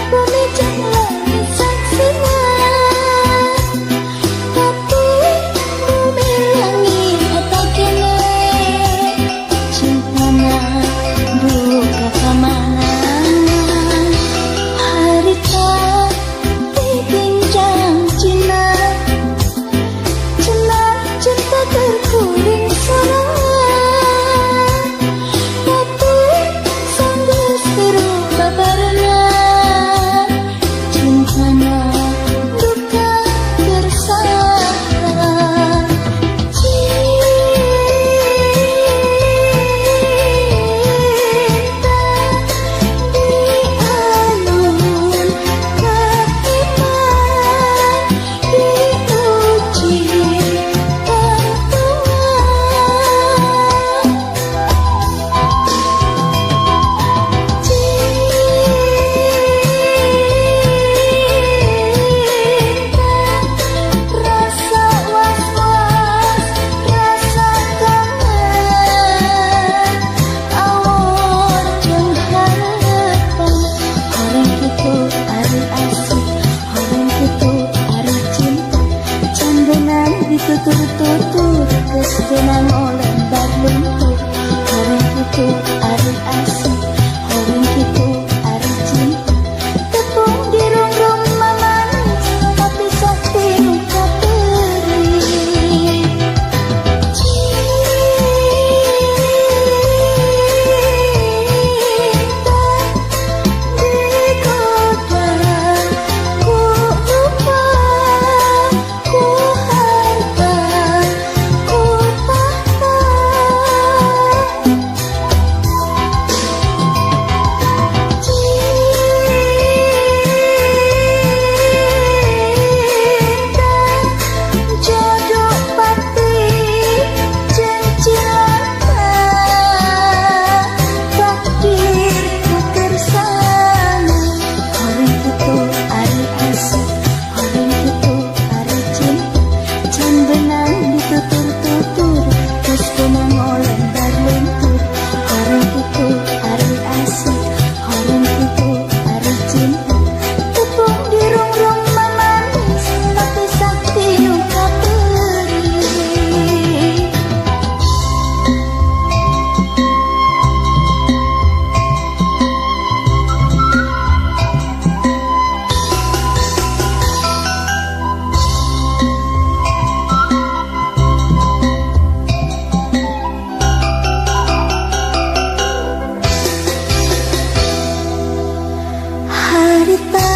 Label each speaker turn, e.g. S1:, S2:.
S1: Bumi jeung langit saksina. Tapi bumi langit eta keneh cintana duka ka mana. Harita dibincang Cina, cenah cinta terkuring sorangan. Tapi sanggeus tiru babarengan cintana duka bersama. Cinta dialun ka iman, diuji pantuan. Cinta rasa was-was, rasa kangen, awor jeung harapan. Horeng kitu ari asih, horeng kitu ari cinta. Can beunang ditutur-tutur, geus beunang olembar luntur. Horeng kitu ari asih, horeng kitu ari cinta. Tepung dirungrung mamanis, tapi sakti nu kapeurih. Cinta digoda ku rupa, ku harta, ku tahta. Cinta jodoh pati jeung cilaka, takdir ku kersana. Horeng kitu ari asih, horeng kitu ari cinta. Can beunang ditutur-tutur, geus beunang olembar luntur. Horeng kitu ari asih, horeng kitu ari cinta. Tepung dirungrung mamanis, tapi sakti nu kapeurih. Harita